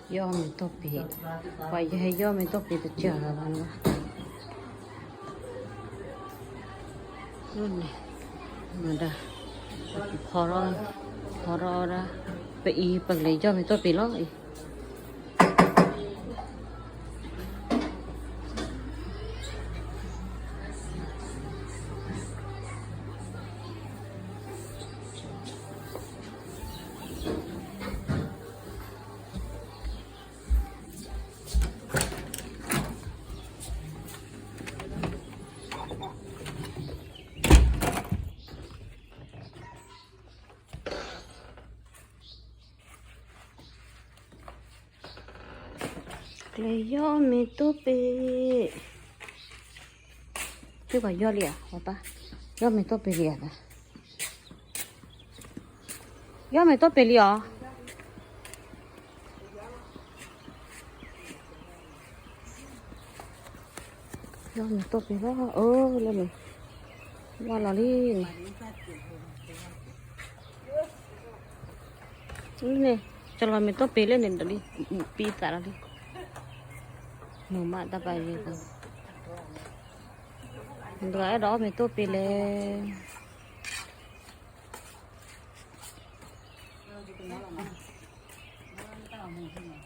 ယီၢ်မ့ၢ်တိၢ်ပ့ၤ, ပှၤယဟဲယီၢ်မ့ၢ်တိၢ်ပ့ၤတစၢၤလီၤဘၣ်န့ၣ်, န့ၣ်, မၤဒၣ်, ဖီထီၣ်, ဖီထီၣ်ဒၣ်, ပအံၤပကလဲၤယီၢ်မ့ၢ်တိၢ်ပ့ၤလီၤအံၤ. ကလဲၤယီၢ်မ့ၢ်တိၢ်ပ့ၤ, သုပှၤယီၢ်လံဧါ, ပၢ်, ယီၢ်မ့ၢ်တိၢ်ပ့ၤလံဧါ, ယီၢ်မ့ၢ်တိၢ်ပ့ၤလံဧါ. ယီၢ်မ့ၢ်တိၢ်ပ့ၤလီၤ, အၢ လၢန့ၣ်, ဝါလီၤလံန့ၣ်, န့ၣ်, ကလီၤမ့ၢ်တိၢ်ပ့ၤလၢန့ၣ်ဒီးလံ, ပံသးလီၤလံ, မုာ်မးတၢ်ပာ်ယဲၢ်, ဒွးအဲၣ်ဒိးအီၣ်မ့ၢ်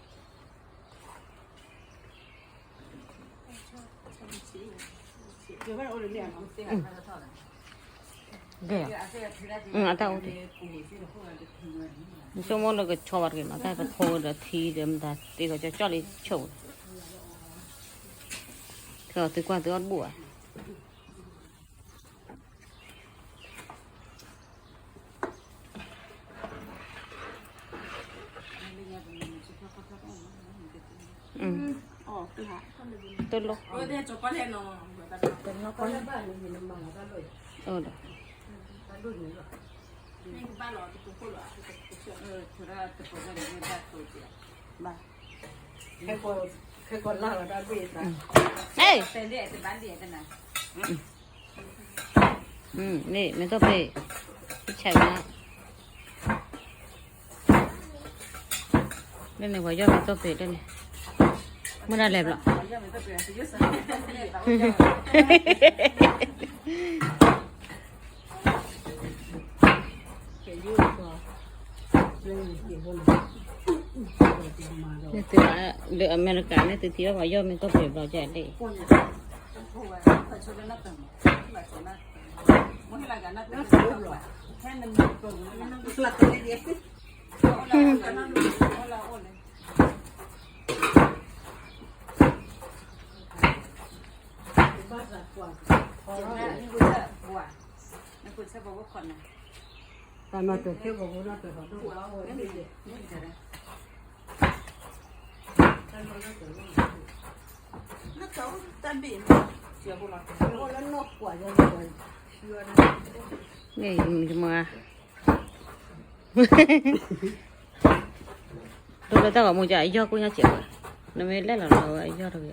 တိၢ်ပ့ၤလဲၣ်. အတၢ်အိၣ်, ဆိကမိၣ်လၢကဆီဘၣ်တဂ့ၤမး, တၢ်ကဖိဒီးထံဒီးမတၤသ့ၣ်ကီးကၠီကၠီလံဆိၣ်, ခဲအီၤသုကွၢ်သုအီၣ်တဘူၣ်ဘၣ်. တလိၣ်, ဒီး, န့ၣ်, မ့ၢ်တိၢ်ပ့ၤ, ဆဲးမး, လၢန့ၣ်ပှၤယီၢ်မ့ၢ်တိၢ်ပ့ၤလၢန့ၣ်, မုၢ်ဒၣ်လဲၤဘျီ န့ၣ်သု, လၢအမဲရကၤန့ၣ်သုထံၣ်ဘၣ်ပှၤယီၢ်မ့ၢ်တိၢ်ပ့ၤဘျီကလဲၣ်, န့ၣ်မၤ ဒိလၢတၢ်ဂီၤမူကယီၢ်ကိၣ်ညါစဲးဝဲ, နမ့ၢ်လဲၣ်လီၤလီၤဝဲယီၢ်တဂ့ၤဘၣ်. လ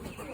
ၢ